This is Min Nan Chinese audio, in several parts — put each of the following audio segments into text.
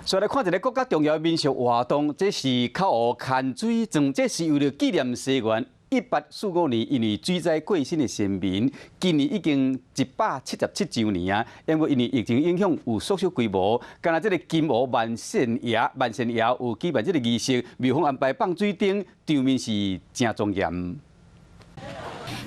所以來看一个閣較重要的民俗活動，這是口湖牽水莊，這是為了紀念西元1845年因為水災過身的先民，今年已經177周年啊。因為因為疫情影響有縮小規模，敢若這个金湖萬善爺萬善爺有舉辦這个儀式，廟方安排放水燈，場面是誠莊嚴。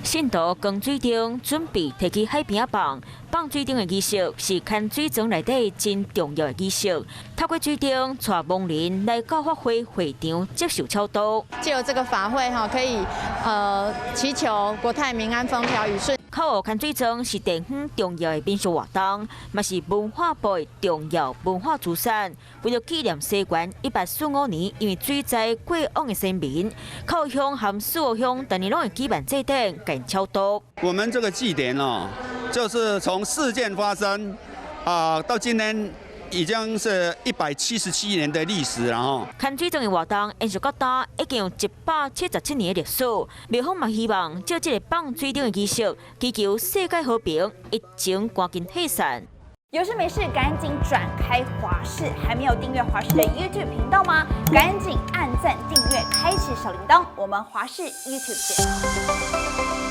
信徒扛水燈，準備提去海邊仔放。放水燈的儀式是牽水莊內底真重要的儀式。透過水燈，帶亡靈來到法會會場接受超度。藉由這個法會哈，可以祈求國泰民安、風調雨順。口湖牽水莊是地方重要的民俗活動，嘛是文化部的重要文化資產。為了紀念西元1845年因為水災過往的先民，口湖鄉和四湖鄉逐年攏會舉辦祭典，共超度。我們這個祭典哦，就是從事件發生啊到今天，已經是177年的歷史了吼。牽水莊的活動延續到今，已經有177年的歷史。廟方嘛希望藉這个放水燈的儀式，祈求世界和平，疫情趕緊退散。有事沒事趕緊轉開華視，還沒有訂閱華視的 YouTube 頻道嗎？趕緊按讚訂閱，開啟小鈴鐺。我們華視 YouTube 見。